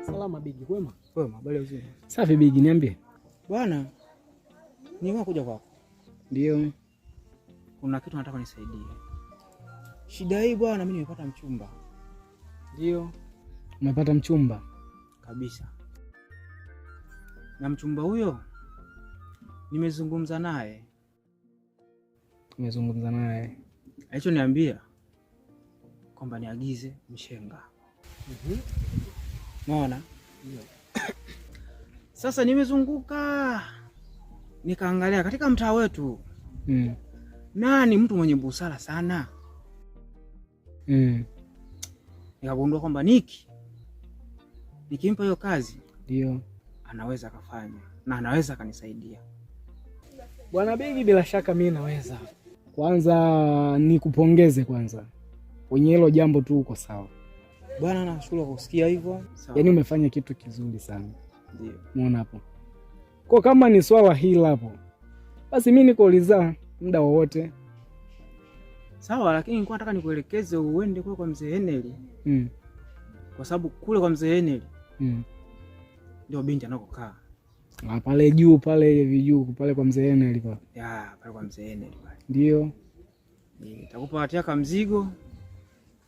Salama Bigi, kwema? Kwema, habari uzima. Safi Bigi, niambie. Bwana, nilikuwa kuja kwako. Ndio. Kuna kitu nataka nisaidie. Shida hii bwana, mimi nimepata mchumba. Ndio. Umepata mchumba? Kabisa. Na mchumba huyo nimezungumza naye. Umezungumza naye? Alichoniambia kwamba niagize mshenga. Unaona? Ndio. Sasa nimezunguka nikaangalia katika mtaa wetu nani mtu mwenye busara sana. Nikagundua kwamba nikimpa hiyo kazi ndio anaweza akafanya na anaweza akanisaidia. Bwana Bigi, bila shaka mimi naweza. Kwanza nikupongeze kwanza kwenye hilo jambo tu, uko sawa bwana. Nashukuru kwa kusikia hivyo. Yaani umefanya kitu kizuri sana. Ndio. Muona hapo. Kwa kama ni swala hili hapo, basi mimi niko liza muda wowote. Sawa, lakini nilikuwa nataka nikuelekeze uende kule kwa mzee Henry. Kwa sababu kule kwa mzee Henry ndio binti anakokaa. Ah, pale juu pale hivi juu pale kwa mzee Henry pale. Ya, pale kwa mzee Henry pale. Ndio. Nitakupatia kama mzigo.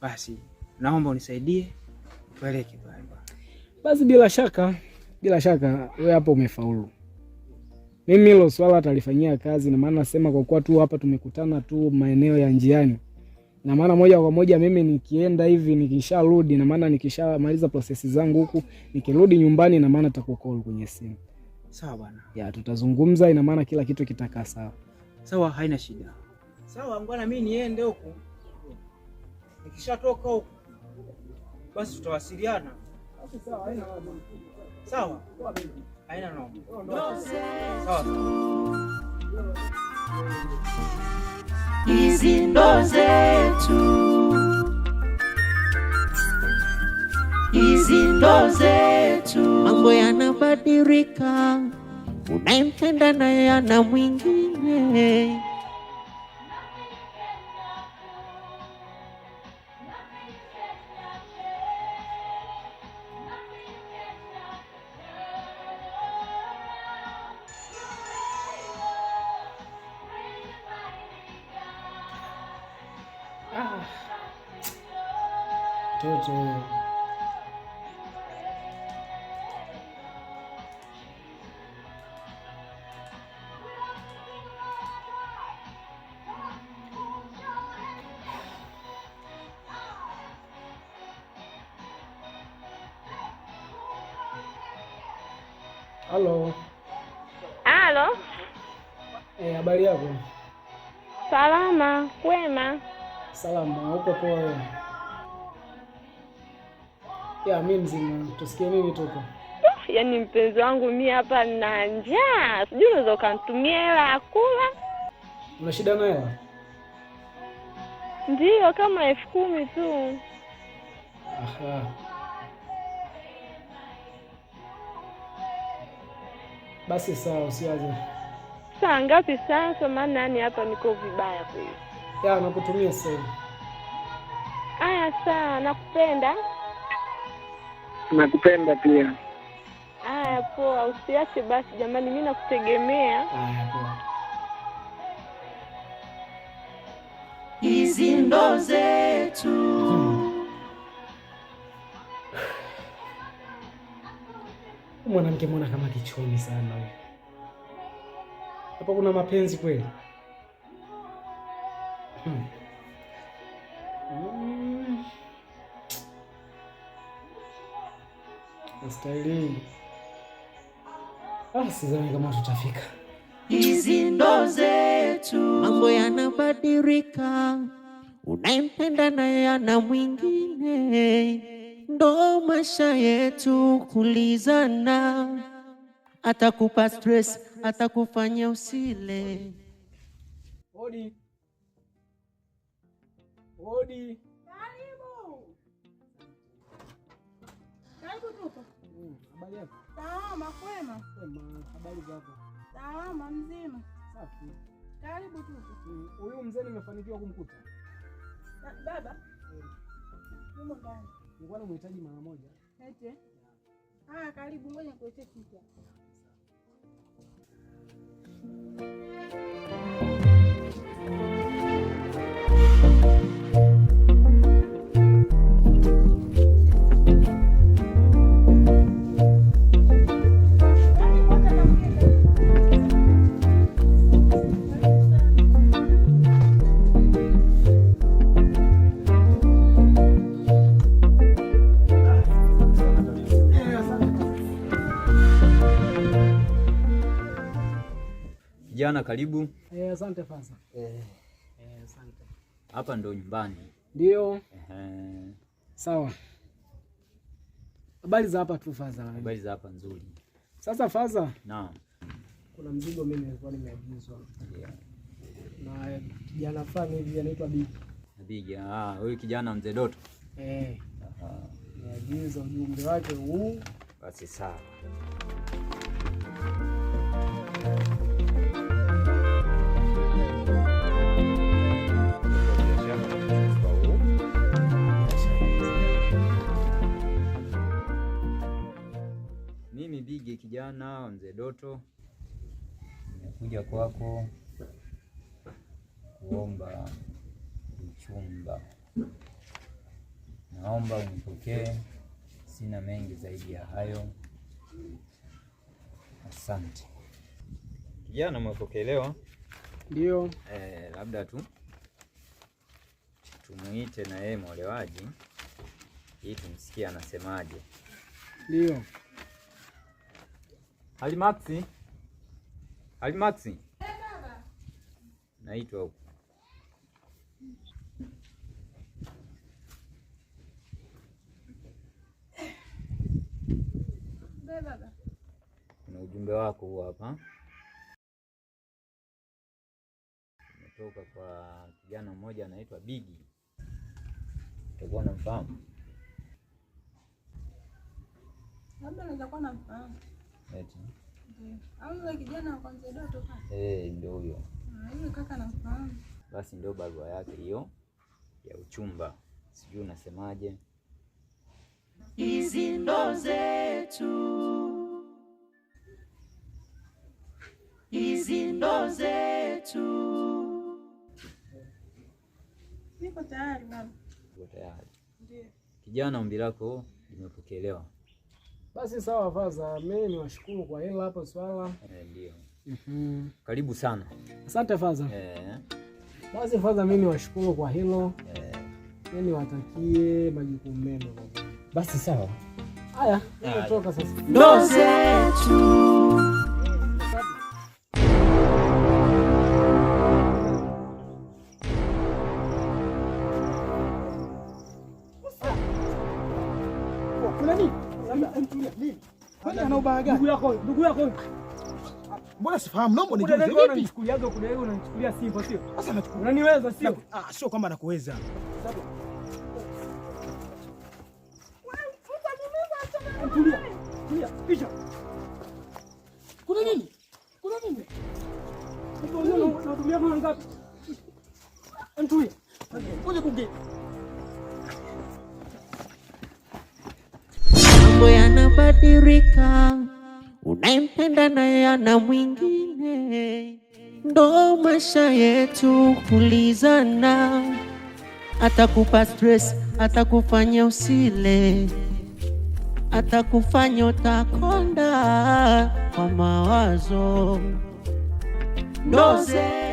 Basi naomba unisaidie upeleke pale. Basi bila shaka, bila shaka wewe hapo umefaulu. Mimi hilo swala atalifanyia kazi, na maana nasema kwa kuwa tu hapa tumekutana tu maeneo ya njiani. Na maana moja kwa moja mimi nikienda hivi nikisharudi, na maana nikishamaliza process zangu huku nikirudi nyumbani, na maana nitakucall kwenye simu. Sawa bwana. Ya, tutazungumza, ina maana kila kitu kitakaa sawa. Sawa, haina shida. Sawa bwana, mimi niende huku. Nikishatoka huku basi tutawasiliana. Basi sawa, haina noma. Sawa? Haina noma. Sawa. Hizi ndo zetu, hizi ndo zetu. Mambo yanabadilika, unayempenda naye ana mwingine. Toto. Halo. Halo. Habari yako? Salama, kwema. Salama, uko poa wewe? Ya, mimi mzima. Tusikie nini tuko? Yaani mpenzi wangu mimi hapa nina njaa. Sijui unaweza ukanitumia hela ya kula? Una shida na hela? Ndiyo, kama 10,000 tu. Aha. Basi sawa, usiwaze. Saa ngapi sasa? Maana yani hapa niko vibaya kweli. Ya, nakutumia sasa hivi. Aya, sawa, nakupenda. Nakupenda pia. Aya, poa, usiache basi jamani, mimi nakutegemea. Aya, poa. Hizi ndo zetu. Mwanamke mbona kama kichomi sana huyu. Hapa kuna mapenzi kweli? Nastahili. Ah, sidhani kama tutafika. Hizi ndo zetu. Mambo yanabadilika, unayempenda naye ana mwingine. Ndo maisha yetu kulizana, atakupa stress, atakufanya usile. Hodi. Hodi. Karibu. Karibu tupo. Habari yako? Salama, kwema. Kwema, habari zako? Salama, mzima. Safi. Karibu tupo. Huyu mzee nimefanikiwa kumkuta. Baba? Yumo ndani. Nilikuwa namhitaji mara moja. Ete. Ah, karibu, ngoja nikuletee kiti. Kijana karibu. Asante Faza. Asante. Hapa ndo nyumbani. Ndio. Sawa. Habari za hapa tu Faza. Habari za hapa nzuri. Sasa Faza. Naam. Kuna mzigo mimi nilikuwa nimeagizwa. Ndio. Na kijana fulani hivi anaitwa Bigi. Bigi, ah, huyu kijana mzee Doto. Aha. Niagiza ujumbe wake huu. Basi sawa. Mimi Bigi kijana mzee Doto nimekuja kwako kuomba uchumba. Naomba unipokee, sina mengi zaidi ya hayo. Asante. Kijana, umepokelewa? Ndio. Labda tu tumuite na yeye mwolewaji ili tumsikie anasemaje. Ndio. Halimaxi. Halimaxi. Naitwa huko. Baba. Kuna ujumbe wako huu hapa. Umetoka kwa kijana mmoja anaitwa Bigi. Utakuwa unamfahamu? Labda naweza kuwa namfahamu. Eti. Ndio. Au yule kijana wa mzee Doto kaka? Ndio huyo. Ah, yule kaka namfahamu. Basi ndio barua yake hiyo ya uchumba. Sijui unasemaje? Hizi ndo zetu, hizi ndo zetu. Niko tayari baba. Uko tayari? Ndio. Kijana, ombi lako limepokelewa. Basi sawa Faza, mimi niwashukuru kwa hilo hapo swala. Ndio. Karibu sana. Asante Faza. Basi Faza, mimi niwashukuru kwa hilo. Mimi niwatakie majukumu mema kwa kweli. Basi sawa. Haya, nimetoka sasa. Ndo zetu. Kuna nini? Kwani ana ubaya gani? Ndugu yako, ndugu yako. Mbona sifahamu? Naomba nijuze vipi? Unanichukuliaga kuna yeye unanichukulia sifa sio? Sasa nachukua. Unaniweza sio? Ah, sio kwamba nakuweza. Tulia. Tulia. Pisha. Kuna nini? Kuna nini? Unatumia mara ngapi? Tulia. Ngoja kuongea. Mambo yanabadilika, unayempenda naye ana mwingine, ndo maisha yetu kulizana. Atakupa stress, atakufanya usile, atakufanya utakonda kwa mawazo. Ndo zetu.